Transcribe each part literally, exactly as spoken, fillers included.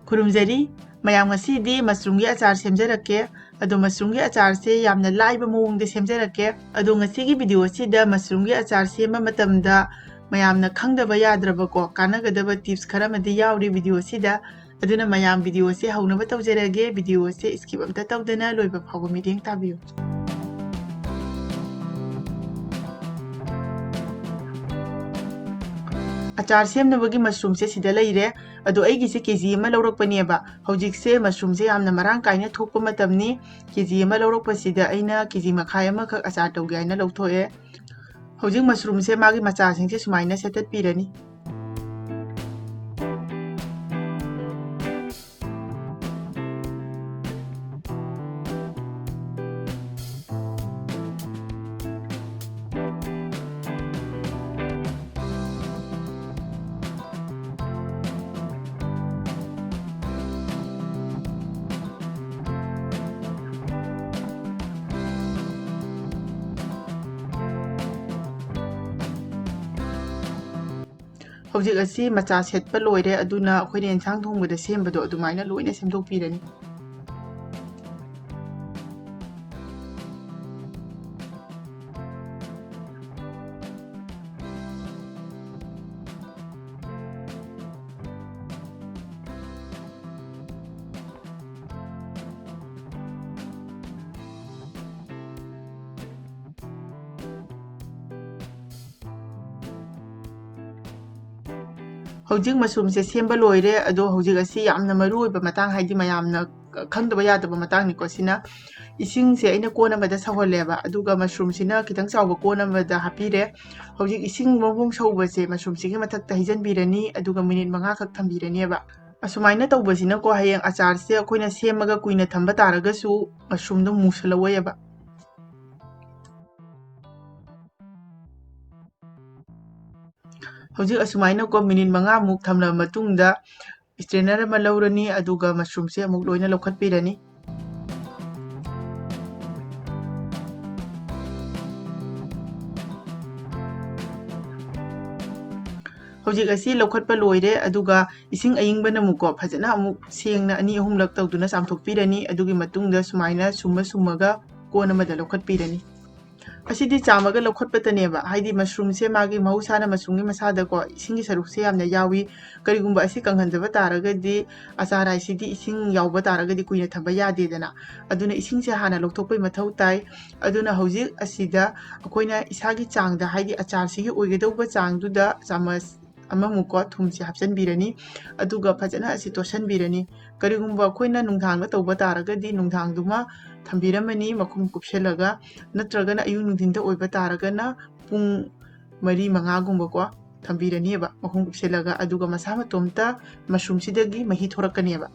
ꯈꯨꯔꯨꯝꯖꯔꯤ꯫ ꯃꯌꯥꯝ, ꯉꯁꯤꯗꯤ mushroomꯒꯤ ꯑꯆꯥꯔ ꯁꯦꯝꯖꯔꯛꯀꯦ꯫ ꯑꯗꯣ mushroomꯒꯤ ꯑꯆꯥꯔꯁꯦ ꯌꯥꯝꯅ ꯂꯥꯏꯕ ꯃꯑꯣꯡꯗ ꯁꯦꯝꯖꯔꯛꯀꯦ꯫ ꯑꯗꯣ ꯉꯁꯤꯒꯤ video ꯑꯁꯤꯗ mushroomꯒꯤ ꯑꯆꯥꯔ ꯁꯦꯝꯕ ꯃꯇꯝꯗ ꯃꯌꯥꯝꯅ ꯈꯪꯗꯕ ꯌꯥꯗ꯭ꯔꯕꯀꯣ, ꯀꯥꯟꯅꯒꯗꯕ tips ꯈꯔ ꯑꯃꯗꯤ ꯌꯥꯎꯔꯤ video ꯑꯁꯤꯗ꯫ ꯑꯗꯨꯅ ꯃꯌꯥꯝ, video ꯑꯁꯤ ꯍꯧꯅꯕ ꯇꯧꯖꯔꯒꯦ꯫ Video ꯑꯁꯤ skip ꯑꯝꯇ ꯇꯧꯗꯅ ꯂꯣꯏꯕ ꯐꯥꯎꯕ ꯃꯤꯠꯌꯦꯡ ꯇꯥꯕꯤꯌꯨ꯫ ꯑꯆꯥꯔ ꯁꯦꯝꯅꯕꯒꯤ mushroomꯁꯦ ꯁꯤꯗ ꯂꯩꯔꯦ꯫ ꯑꯗꯣ ꯑꯩꯒꯤꯁꯦ KG ꯑꯃ ꯂꯧꯔꯛꯄꯅꯦꯕ꯫ ꯍꯧꯖꯤꯛꯁꯦ mushroomꯁꯦ ꯌꯥꯝꯅ ꯃꯔꯥꯡ ꯀꯥꯏꯅ ꯊꯣꯛꯄ ꯃꯇꯝꯅꯤ꯫ KG ꯑꯃ ꯂꯧꯔꯛꯄꯁꯤꯗ ꯑꯩꯅ KG ꯃꯈꯥꯏ ꯑꯃꯈꯛ ꯑꯆꯥꯔ ꯇꯧꯒꯦ ꯍꯥꯏꯅ ꯂꯧꯊꯣꯛꯑꯦ꯫ ꯍꯧꯖꯤꯛ mushroomꯁꯦ ꯃꯥꯒꯤ ꯃꯆꯥꯁꯤꯡꯁꯦ ꯁꯨꯃꯥꯏꯅ ꯁꯦꯠꯇꯠꯄꯤꯔꯅꯤ꯫ ꯍꯧꯖꯤꯛ ꯑꯁꯤ ꯃꯆꯥ ꯁꯦꯠꯄ ꯂꯣꯏꯔꯦ, ꯑꯗꯨꯅ ꯑꯩꯈꯣꯏꯅ ꯑꯦꯟꯁꯥꯡ ꯊꯣꯡꯕꯗ ꯁꯦꯝꯕꯗꯣ ꯑꯗꯨꯃꯥꯏꯅ ꯂꯣꯏꯅ ꯁꯦꯝꯗꯣꯛꯄꯤꯔꯅꯤ꯫ ꯍꯧꯖꯤꯛ mushroomꯁꯦ ꯁꯦꯝꯕ ꯂꯣꯏꯔꯦ꯫ ꯑꯗꯣ ꯍꯧꯖꯤꯛ ꯑꯁꯤ ꯌꯥꯝꯅ ꯃꯔꯨ ꯑꯣꯏꯕ ꯃꯇꯥꯡ, ꯍꯥꯏꯗꯤ ꯃꯌꯥꯝꯅ ꯈꯪꯗꯕ ꯌꯥꯗꯕ ꯃꯇꯥꯡꯅꯤꯀꯣ ꯁꯤꯅ꯫ ꯏꯁꯤꯡꯁꯦ ꯑꯩꯅ ꯀꯣꯟ ꯑꯃꯗ ꯁꯧꯍꯜꯂꯦꯕ, ꯑꯗꯨꯒ mushroomꯁꯤꯅ ꯈꯤꯇꯪ ꯆꯥꯎꯕ ꯀꯣꯟ ꯑꯃꯗ ꯍꯥꯞꯄꯤꯔꯦ꯫ ꯍꯧꯖꯤꯛ ꯏꯁꯤꯡ ꯃꯣꯡ ꯃꯣꯡ ꯁꯧꯕꯁꯦ mushroomꯁꯤꯒꯤ ꯃꯊꯛꯇ ꯍꯩꯖꯤꯟꯕꯤꯔꯅꯤ, ꯑꯗꯨꯒ minute ꯃꯉꯥꯈꯛ ꯊꯝꯕꯤꯔꯅꯦꯕ꯫ ꯑꯁꯨꯃꯥꯏꯅ ꯇꯧꯕꯁꯤꯅꯀꯣ, ꯍꯌꯦꯡ ꯑꯆꯥꯔꯁꯦ ꯑꯩꯈꯣꯏꯅ ꯁꯦꯝꯃꯒ ꯀꯨꯏꯅ ꯊꯝꯕ ꯇꯥꯔꯒꯁꯨ mushroomꯗꯣ ꯃꯨꯁꯜꯂꯛꯑꯣꯏꯌꯦꯕ꯫ ꯍꯧꯖꯤꯛ ꯑꯁꯨꯃꯥꯏꯅꯀꯣ minute ꯃꯉꯥꯃꯨꯛ ꯊꯝꯂꯕ ꯃꯇꯨꯡꯗ strainer ꯑꯃ ꯂꯧꯔꯅꯤ, ꯑꯗꯨꯒ mushroomꯁꯦ ꯑꯃꯨꯛ ꯂꯣꯏꯅ ꯂꯧꯈꯠꯄꯤꯔꯅꯤ꯫ ꯍꯧꯖꯤꯛ ꯑꯁꯤ ꯂꯧꯈꯠꯄ ꯂꯣꯏꯔꯦ, ꯑꯗꯨꯒ ꯏꯁꯤꯡ ꯑꯏꯪꯕꯅ ꯑꯃꯨꯛꯀꯣ ꯐꯖꯅ ꯑꯃꯨꯛ ꯁꯦꯡꯅ ꯑꯅꯤ ꯑꯍꯨꯝꯂꯛ ꯇꯧꯗꯨꯅ ꯆꯥꯝꯊꯣꯛꯄꯤꯔꯅꯤ꯫ ꯑꯗꯨꯒꯤ ꯃꯇꯨꯡꯗ ꯁꯨꯃꯥꯏꯅ ꯁꯨꯝꯃ ꯁꯨꯝꯃꯒ ꯀꯣꯟ ꯑꯃꯗ ꯂꯧꯈꯠꯄꯤꯔꯅꯤ꯫ ꯑꯁꯤꯗꯤ ꯆꯥꯝꯃꯒ ꯂꯧꯈꯠꯄꯇꯅꯦꯕ, ꯍꯥꯏꯗꯤ mushroomꯁꯦ ꯃꯥꯒꯤ ꯃꯍꯧꯁꯥꯅ mushroomꯒꯤ ꯃꯁꯥꯗꯀꯣ ꯏꯁꯤꯡꯒꯤ ꯁꯔꯨꯛꯁꯦ ꯌꯥꯝꯅ ꯌꯥꯎꯏ꯫ ꯀꯔꯤꯒꯨꯝꯕ ꯑꯁꯤ ꯀꯪꯍꯟꯖꯕ ꯇꯥꯔꯒꯗꯤ, ꯑꯆꯥꯔ ꯍꯥꯏꯁꯤꯗꯤ ꯏꯁꯤꯡ ꯌꯥꯎꯕ ꯇꯥꯔꯒꯗꯤ ꯀꯨꯏꯅ ꯊꯝꯕ ꯌꯥꯗꯦꯗꯅ꯫ ꯑꯗꯨꯅ ꯏꯁꯤꯡꯁꯦ ꯍꯥꯟꯅ ꯂꯧꯊꯣꯛꯄꯩ ꯃꯊꯧ ꯇꯥꯏ꯫ ꯑꯗꯨꯅ ꯍꯧꯖꯤꯛ ꯑꯁꯤꯗ ꯑꯩꯈꯣꯏꯅ ꯏꯁꯥꯒꯤ ꯆꯥꯡꯗ, ꯍꯥꯏꯗꯤ ꯑꯆꯥꯔꯁꯤꯒꯤ ꯑꯣꯏꯒꯗꯧꯕ ꯆꯥꯡꯗꯨꯗ ꯆꯥꯃꯁ ꯑꯃꯃꯨꯛꯀꯣ ꯊꯨꯝꯁꯦ ꯍꯥꯞꯆꯤꯟꯕꯤꯔꯅꯤ꯫ ꯑꯗꯨꯒ ꯐꯖꯅ ꯑꯁꯤ ꯇꯣꯠꯁꯤꯟꯕꯤꯔꯅꯤ꯫ ꯀꯔꯤꯒꯨꯝꯕ ꯑꯩꯈꯣꯏꯅ ꯅꯨꯡꯗꯥꯡꯗ ꯇꯧꯕ ꯇꯥꯔꯒꯗꯤ ꯅꯨꯡꯗꯥꯡꯗꯨꯃ ꯊꯝꯕꯤꯔꯝꯃꯅꯤ ꯃꯈꯨꯝ ꯀꯨꯞꯁꯜꯂꯒ, ꯅꯠꯇ꯭ꯔꯒꯅ ꯑꯌꯨꯛ ꯅꯨꯡꯊꯤꯟꯗ ꯑꯣꯏꯕ ꯇꯥꯔꯒꯅ ꯄꯨꯡ ꯃꯔꯤ ꯃꯉꯥꯒꯨꯝꯕꯀꯣ ꯊꯝꯕꯤꯔꯅꯤꯕ ꯃꯈꯨꯝ ꯀꯨꯞꯁꯜꯂꯒ, ꯑꯗꯨꯒ ꯃꯁꯥ ꯃꯇꯣꯝꯇ mushroomꯁꯤꯗꯒꯤ ꯃꯍꯤ ꯊꯣꯔꯛꯀꯅꯦꯕ꯫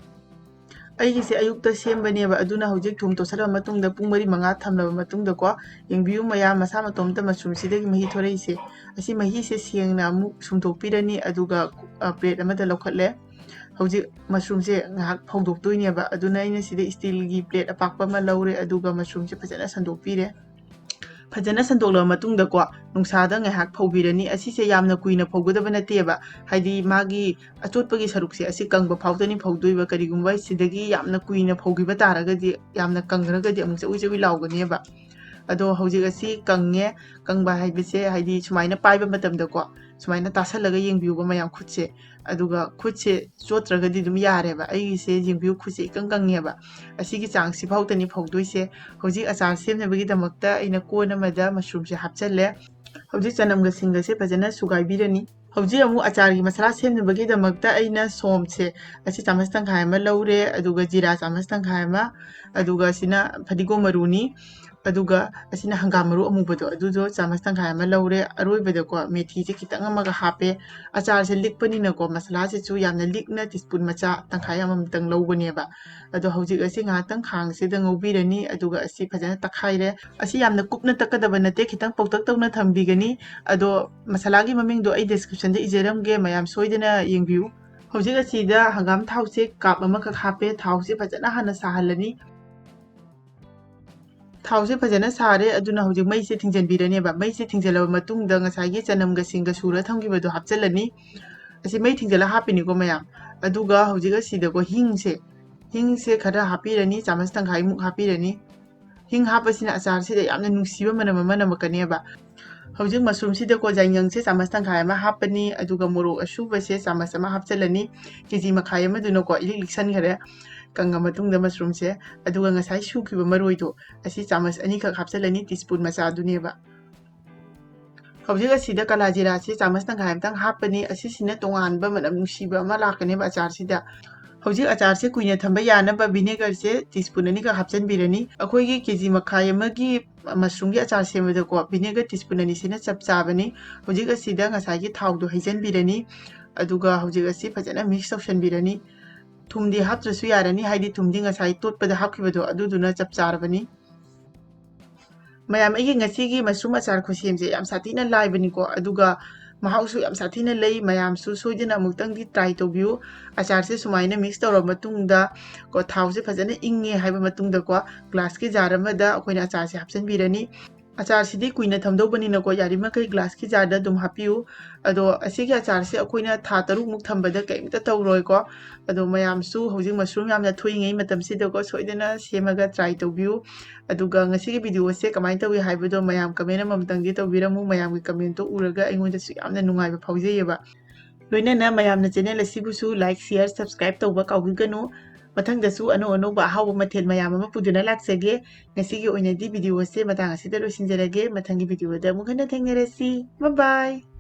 ꯑꯩꯒꯤꯁꯦ ꯑꯌꯨꯛꯇ ꯁꯦꯝꯕꯅꯦꯕ, ꯑꯗꯨꯅ ꯍꯧꯖꯤꯛ ꯊꯨꯝ ꯇꯣꯠꯁꯜꯂꯕ ꯃꯇꯨꯡꯗ ꯄꯨꯡ ꯃꯔꯤ ꯃꯉꯥ ꯊꯝꯂꯕ ꯃꯇꯨꯡꯗꯀꯣ, ꯌꯦꯡꯕꯤꯌꯨ ꯃꯌꯥꯝ, ꯃꯁꯥ ꯃꯇꯣꯝꯇ mushroomꯁꯤꯗꯒꯤ ꯃꯍꯤ ꯊꯣꯔꯛꯏꯁꯦ꯫ ꯑꯁꯤ ꯃꯍꯤꯁꯦ ꯁꯦꯡꯅ ꯑꯃꯨꯛ ꯁꯨꯝꯗꯣꯛꯄꯤꯔꯅꯤ, ꯑꯗꯨꯒ ꯑ, plate ꯑꯃꯗ ꯂꯧꯈꯠꯂꯦ꯫ ꯍꯧꯖꯤꯛ mushroomꯁꯦ ꯉꯥꯏꯍꯥꯛ ꯐꯧꯗꯣꯛꯇꯣꯏꯅꯦꯕ, ꯑꯗꯨꯅ ꯑꯩꯅ ꯁꯤꯗ steelꯒꯤ plate ꯑꯄꯥꯛꯄ ꯑꯃ ꯂꯧꯔꯦ, ꯑꯗꯨꯒ mushroomꯁꯦ ꯐꯖꯅ ꯁꯟꯗꯣꯛꯄꯤꯔꯦ꯫ ꯐꯖꯅ ꯁꯟꯗꯣꯛꯂꯕ ꯃꯇꯨꯡꯗꯀꯣ, ꯅꯨꯡꯁꯥꯗ ꯉꯥꯏꯍꯥꯛ ꯐꯧꯕꯤꯔꯅꯤ꯫ ꯑꯁꯤꯁꯦ ꯌꯥꯝꯅ ꯀꯨꯏꯅ ꯐꯧꯒꯗꯕ ꯅꯠꯇꯦꯕ, ꯍꯥꯏꯗꯤ ꯃꯥꯒꯤ ꯑꯆꯣꯠꯄꯒꯤ ꯁꯔꯨꯛꯁꯦ ꯑꯁꯤ ꯀꯪꯕ ꯐꯥꯎꯗꯅꯤ ꯐꯧꯗꯣꯏꯕ꯫ ꯀꯔꯤꯒꯨꯝꯕ ꯁꯤꯗꯒꯤ ꯌꯥꯝꯅ ꯀꯨꯏꯅ ꯐꯧꯈꯤꯕ ꯇꯥꯔꯒꯗꯤ, ꯌꯥꯝꯅ ꯀꯪꯈ꯭ꯔꯒꯗꯤ ꯑꯃꯨꯛ ꯆꯧꯏ ꯆꯧꯏ ꯂꯥꯎꯒꯅꯦꯕ꯫ ꯑꯗꯣ ꯍꯧꯖꯤꯛ ꯑꯁꯤ ꯀꯪꯉꯦ꯫ ꯀꯪꯕ ꯍꯥꯏꯕꯁꯦ ꯍꯥꯏꯗꯤ ꯁꯨꯃꯥꯏꯅ ꯄꯥꯏꯕ ꯃꯇꯝꯗꯀꯣ, ꯁꯨꯃꯥꯏꯅ ꯇꯥꯁꯜꯂꯒ ꯌꯦꯡꯕꯤꯌꯨꯕ ꯃꯌꯥꯝ ꯈꯨꯠꯁꯦ, ꯑꯗꯨꯒ ꯈꯨꯠꯁꯦ ꯆꯣꯠꯇ꯭ꯔꯒꯗꯤ ꯑꯗꯨꯝ ꯌꯥꯔꯦꯕ꯫ ꯑꯩꯒꯤꯁꯦ ꯌꯦꯡꯕꯤꯌꯨ, ꯈꯨꯠꯁꯦ ꯏꯀꯪ ꯀꯪꯉꯦꯕ꯫ ꯑꯁꯤꯒꯤ ꯆꯥꯡꯁꯤ ꯐꯥꯎꯗꯅꯤ ꯐꯧꯗꯣꯏꯁꯦ꯫ ꯍꯧꯖꯤꯛ ꯑꯆꯥꯔ ꯁꯦꯝꯅꯕꯒꯤꯗꯃꯛꯇ ꯑꯩꯅ ꯀꯣꯟ ꯑꯃꯗ mushroomꯁꯦ ꯍꯥꯞꯆꯜꯂꯦ꯫ ꯍꯧꯖꯤꯛ ꯆꯅꯝꯒ ꯁꯤꯡꯒꯁꯦ ꯐꯖꯅ ꯁꯨꯒꯥꯏꯕꯤꯔꯅꯤ꯫ ꯍꯧꯖꯤꯛ ꯑꯃꯨꯛ ꯑꯆꯥꯔꯒꯤ ꯃꯁꯥꯂꯥ ꯁꯦꯝꯅꯕꯒꯤꯗꯃꯛꯇ ꯑꯩꯅ ꯁꯣꯝꯁꯦ ꯑꯁꯤ ꯆꯥꯃꯁ ꯇꯪꯈꯥꯏ ꯑꯃ ꯂꯧꯔꯦ, ꯑꯗꯨꯒ ꯖꯤꯔꯥ ꯆꯥꯃꯁ ꯇꯪꯈꯥꯏ ꯑꯃ, ꯑꯗꯨꯒ ꯑꯁꯤꯅ ꯐꯗꯤꯒꯣꯝ ꯃꯔꯨꯅꯤ, ꯑꯗꯨꯒ ꯑꯁꯤꯅ ꯍꯪꯒꯥꯝ ꯃꯔꯨ ꯑꯃꯨꯕꯗꯣ, ꯑꯗꯨꯗꯣ ꯆꯥꯃꯁ ꯇꯪꯈꯥꯏ ꯑꯃ ꯂꯧꯔꯦ꯫ ꯑꯔꯣꯏꯕꯗꯀꯣ ꯃꯦꯊꯤꯁꯦ ꯈꯤꯇꯪ ꯑꯃꯒ ꯍꯥꯞꯄꯦ꯫ ꯑꯆꯥꯔꯁꯦ ꯂꯤꯛꯄꯅꯤꯅꯀꯣ ꯃꯁꯥꯂꯥꯁꯤꯁꯨ ꯌꯥꯝꯅ ꯂꯤꯛꯅ teaspoon ꯃꯆꯥ ꯇꯪꯈꯥꯏ ꯑꯃꯃꯝꯇꯪ ꯂꯧꯕꯅꯦꯕ꯫ ꯑꯗꯣ ꯍꯧꯖꯤꯛ ꯑꯁꯤ ꯉꯥꯏꯍꯥꯛꯇꯪ ꯈꯥꯡꯁꯤꯗ ꯉꯧꯕꯤꯔꯅꯤ, ꯑꯗꯨꯒ ꯑꯁꯤ ꯐꯖꯅ ꯇꯛꯈꯥꯏꯔꯦ꯫ ꯑꯁꯤ ꯌꯥꯝꯅ ꯀꯨꯞꯅ ꯇꯛꯀꯗꯕ ꯅꯠꯇꯦ, ꯈꯤꯇꯪ ꯄꯧꯇꯛ ꯇꯧꯅ ꯊꯝꯕꯤꯒꯅꯤ꯫ ꯑꯗꯣ ꯃꯁꯥꯂꯥꯒꯤ ꯃꯃꯤꯡꯗꯣ ꯑꯩ descriptionꯗ ꯏꯖꯔꯝꯒꯦ, ꯃꯌꯥꯝ ꯁꯣꯏꯗꯅ ꯌꯦꯡꯕꯤꯌꯨ꯫ ꯍꯧꯖꯤꯛ ꯑꯁꯤꯗ ꯍꯪꯒꯥꯝ ꯊꯥꯎꯁꯦ cup ꯑꯃꯈꯛ ꯍꯥꯞꯄꯦ꯫ ꯊꯥꯎꯁꯦ ꯐꯖꯅ ꯍꯥꯟꯅ ꯁꯥꯍꯜꯂꯅꯤ꯫ ꯊꯥꯎꯁꯦ ꯐꯖꯅ ꯁꯥꯔꯦ, ꯑꯗꯨꯅ ꯍꯧꯖꯤꯛ ꯃꯩꯁꯦ ꯊꯤꯡꯖꯤꯟꯕꯤꯔꯅꯦꯕ꯫ ꯃꯩꯁꯦ ꯊꯤꯡꯖꯤꯜꯂꯕ ꯃꯇꯨꯡꯗ ꯉꯁꯥꯏꯒꯤ ꯆꯅꯝꯒ ꯁꯤꯡꯒ ꯁꯨꯔ ꯊꯝꯈꯤꯕꯗꯣ ꯍꯥꯞꯆꯤꯜꯂꯅꯤ꯫ ꯑꯁꯤ ꯃꯩ ꯊꯤꯡꯖꯤꯜꯂ ꯍꯥꯞꯄꯤꯅꯤꯀꯣ ꯃꯌꯥꯝ꯫ ꯑꯗꯨꯒ ꯍꯧꯖꯤꯛ ꯑꯁꯤꯗꯀꯣ ꯍꯤꯡꯁꯦ, ꯍꯤꯡꯁꯦ ꯈꯔ ꯍꯥꯞꯄꯤꯔꯅꯤ, ꯆꯥꯃꯁ ꯇꯪꯈꯥꯏꯃꯨꯛ ꯍꯥꯞꯄꯤꯔꯅꯤ꯫ ꯍꯤꯡ ꯍꯥꯞꯄꯁꯤꯅ ꯑꯆꯥꯔꯁꯤꯗ ꯌꯥꯝꯅ ꯅꯨꯡꯁꯤꯕ ꯃꯅꯝ ꯑꯃ ꯅꯝꯃꯛꯀꯅꯦꯕ꯫ ꯍꯧꯖꯤꯛ ꯃꯁꯔꯨꯝꯁꯤꯗꯀꯣ ꯌꯥꯏꯉꯪꯁꯦ ꯆꯥꯃꯁ ꯇꯪꯈꯥꯏ ꯑꯃ ꯍꯥꯞꯄꯅꯤ, ꯑꯗꯨꯒ ꯃꯣꯔꯣꯛ ꯑꯁꯨꯕꯁꯦ ꯆꯥꯃꯁ ꯑꯃ ꯍꯥꯞꯆꯤꯜꯂꯅꯤ꯫ ꯀꯦ ꯖꯤ ꯃꯈꯥꯏ ꯑꯃꯗꯨꯅꯀꯣ ꯏꯂꯤꯛ ꯂꯤꯛꯁꯟꯈꯔꯦ ꯀꯪꯉ ꯃꯇꯨꯡꯗ ꯃꯁꯔꯨꯝꯁꯦ꯫ ꯑꯗꯨꯒ ꯉꯁꯥꯏ ꯁꯨꯈꯤꯕ ꯃꯔꯣꯏꯗꯣ ꯑꯁꯤ ꯆꯥꯃꯁ ꯑꯅꯤꯈꯛ ꯍꯥꯞꯆꯤꯜꯂꯅꯤ, ꯇꯤꯁꯄꯨꯟ ꯃꯆꯥꯗꯨꯅꯦꯕ꯫ ꯍꯧꯖꯤꯛ ꯑꯁꯤꯗ ꯀꯂꯥ ꯖꯤꯔꯥꯁꯦ ꯆꯥꯃꯁ ꯇꯪꯈꯥꯏ ꯑꯃꯇꯪ ꯍꯥꯞꯄꯅꯤ꯫ ꯑꯁꯤꯁꯤꯅ ꯇꯣꯉꯥꯟꯕ ꯃꯅꯝ ꯅꯨꯡꯁꯤꯕ ꯑꯃ ꯂꯥꯛꯀꯅꯦꯕ ꯑꯆꯥꯔꯁꯤꯗ꯫ ꯍꯧꯖꯤꯛ ꯑꯆꯥꯔꯁꯦ ꯀꯨꯏꯅ ꯊꯝꯕ ꯌꯥꯅꯕ ꯚꯤꯅꯦꯒꯔꯁꯦ ꯇꯤꯁꯄꯨꯟ ꯑꯅꯤꯈꯛ ꯍꯥꯞꯆꯤꯟꯕꯤꯔꯅꯤ꯫ ꯑꯩꯈꯣꯏꯒꯤ ꯀꯦ ꯖꯤ ꯃꯈꯥꯏ ꯑꯃꯒꯤ ꯃꯁꯔꯨꯝꯒꯤ ꯑꯆꯥꯔ ꯁꯦꯝꯕꯗꯀꯣ ꯚꯤꯅꯦꯒꯔ ꯇꯤꯁꯄꯨꯟ ꯑꯅꯤꯁꯤꯅ ꯆꯞ ꯆꯥꯕꯅꯤ꯫ ꯍꯧꯖꯤꯛ ꯑꯁꯤꯗ ꯉꯁꯥꯏꯒꯤ ꯊꯥꯎꯗꯣ ꯍꯩꯖꯤꯟꯕꯤꯔꯅꯤ꯫ ꯑꯗꯨꯒ ꯍꯧꯖꯤꯛ ꯑꯁꯤ ꯐꯖꯅ ꯃꯤꯛꯁ ꯇꯧꯁꯟꯕꯤꯔꯅꯤ꯫ ꯊꯨꯝꯗꯤ ꯍꯥꯞꯇ꯭ꯔꯁꯨ ꯌꯥꯔꯅꯤ, ꯍꯥꯏꯗꯤ ꯊꯨꯝꯗꯤ ꯉꯁꯥꯏ ꯇꯣꯠꯄꯗ ꯍꯥꯞꯈꯤꯕꯗꯣ ꯑꯗꯨꯗꯨꯅ ꯆꯞ ꯆꯥꯔꯕꯅꯤ꯫ ꯃꯌꯥꯝ, ꯑꯩꯒꯤ ꯉꯁꯤꯒꯤ ꯃꯁꯔꯨꯝ ꯑꯆꯥꯔ ꯈꯨꯁꯦꯝꯁꯦ ꯌꯥꯝ ꯁꯥꯊꯤꯅ ꯂꯥꯏꯕꯅꯤꯀꯣ, ꯑꯗꯨꯒ ꯃꯍꯥꯎꯁꯨ ꯌꯥꯝ ꯁꯥꯊꯤꯅ ꯂꯩ꯫ ꯃꯌꯥꯝꯁꯨ ꯁꯣꯏꯗꯅ ꯑꯃꯨꯛꯇꯪꯗꯤ ꯇ꯭ꯔꯥꯏ ꯇꯧꯕꯤꯌꯨ꯫ ꯑꯆꯥꯔꯁꯦ ꯁꯨꯃꯥꯏꯅ ꯃꯤꯛꯁ ꯇꯧꯔꯕ ꯃꯇꯨꯡꯗ ꯀꯣ, ꯊꯥꯎꯁꯦ ꯐꯖꯅ ꯏꯪꯉꯦ ꯍꯥꯏꯕ ꯃꯇꯨꯡꯗꯀꯣ, ꯒ꯭ꯂꯥꯁꯀꯤ ꯖꯥꯔ ꯑꯃꯗ ꯑꯩꯈꯣꯏꯅ ꯑꯆꯥꯔꯁꯦ ꯍꯥꯞꯆꯤꯟꯕꯤꯔꯅꯤ꯫ ꯑꯆꯥꯔꯁꯤꯗꯤ ꯀꯨꯏꯅ ꯊꯝꯗꯧꯕꯅꯤꯅꯀꯣ, ꯌꯥꯔꯤꯃꯈꯩ ꯒ꯭ꯂꯥꯁꯀꯤ ꯖꯥꯔꯗ ꯑꯗꯨꯝ ꯍꯥꯞꯄꯤꯌꯨ꯫ ꯑꯗꯣ ꯑꯁꯤꯒꯤ ꯑꯆꯥꯔꯁꯦ ꯑꯩꯈꯣꯏꯅ ꯊꯥ ꯇꯔꯨꯛꯃꯨꯛ ꯊꯝꯕꯗ ꯀꯔꯤꯝꯇ ꯇꯧꯔꯣꯏꯀꯣ꯫ ꯑꯗꯣ ꯃꯌꯥꯝꯁꯨ ꯍꯧꯖꯤꯛ ꯃꯁꯔꯨꯝ ꯌꯥꯝꯅ ꯊꯣꯛꯏꯉꯩ ꯃꯇꯝꯁꯤꯗꯀꯣ, ꯁꯣꯏꯗꯅ ꯁꯦꯝꯃꯒ ꯇ꯭ꯔꯥꯏ ꯇꯧꯕꯤꯌꯨ꯫ ꯑꯗꯨꯒ ꯉꯁꯤꯒꯤ ꯚꯤꯗꯤꯑꯣꯁꯦ ꯀꯃꯥꯏꯅ ꯇꯧꯏ ꯍꯥꯏꯕꯗꯣ ꯃꯌꯥꯝ ꯀꯃꯦꯟ ꯑꯃꯃꯝꯇꯪꯗꯤ ꯇꯧꯕꯤꯔꯝꯃꯨ꯫ ꯃꯌꯥꯝꯒꯤ ꯀꯃꯦꯟꯇꯣ ꯎꯔꯒ ꯑꯩꯉꯣꯟꯗꯁꯨ ꯌꯥꯝꯅ ꯅꯨꯡꯉꯥꯏꯕ ꯐꯥꯎꯖꯩꯌꯦꯕ꯫ ꯂꯣꯏꯅꯅ ꯃꯌꯥꯝꯅ ꯆꯦꯅꯦꯜ ꯑꯁꯤꯕꯨꯁꯨ ꯂꯥꯏꯛ, ꯁꯤꯌꯔ, ꯁꯕꯁꯀ꯭ꯔꯥꯏꯕ ꯇꯧꯕ ꯀꯥꯎꯕꯤꯒꯅꯨ꯫ ꯃꯊꯪꯗꯁꯨ ꯑꯅꯧ ꯑꯅꯧꯕ ꯑꯍꯥꯎꯕ ꯃꯊꯦꯜ ꯃꯌꯥꯝ ꯑꯃ ꯄꯨꯗꯨꯅ ꯂꯥꯛꯆꯒꯦ꯫ ꯉꯁꯤꯒꯤ ꯑꯣꯏꯅꯗꯤ ꯚꯤꯗꯤꯑꯣ ꯑꯁꯦ ꯃꯇꯥꯡ ꯑꯁꯤꯗ ꯂꯣꯏꯁꯤꯟꯖꯔꯒꯦ꯫ ꯃꯊꯪꯒꯤ ꯚꯤꯗꯤꯑꯣꯗ ꯑꯃꯨꯛ ꯍꯟꯅ ꯊꯦꯡꯅꯔꯁꯤ꯫ ꯕꯥꯏ ꯕꯥꯏ꯫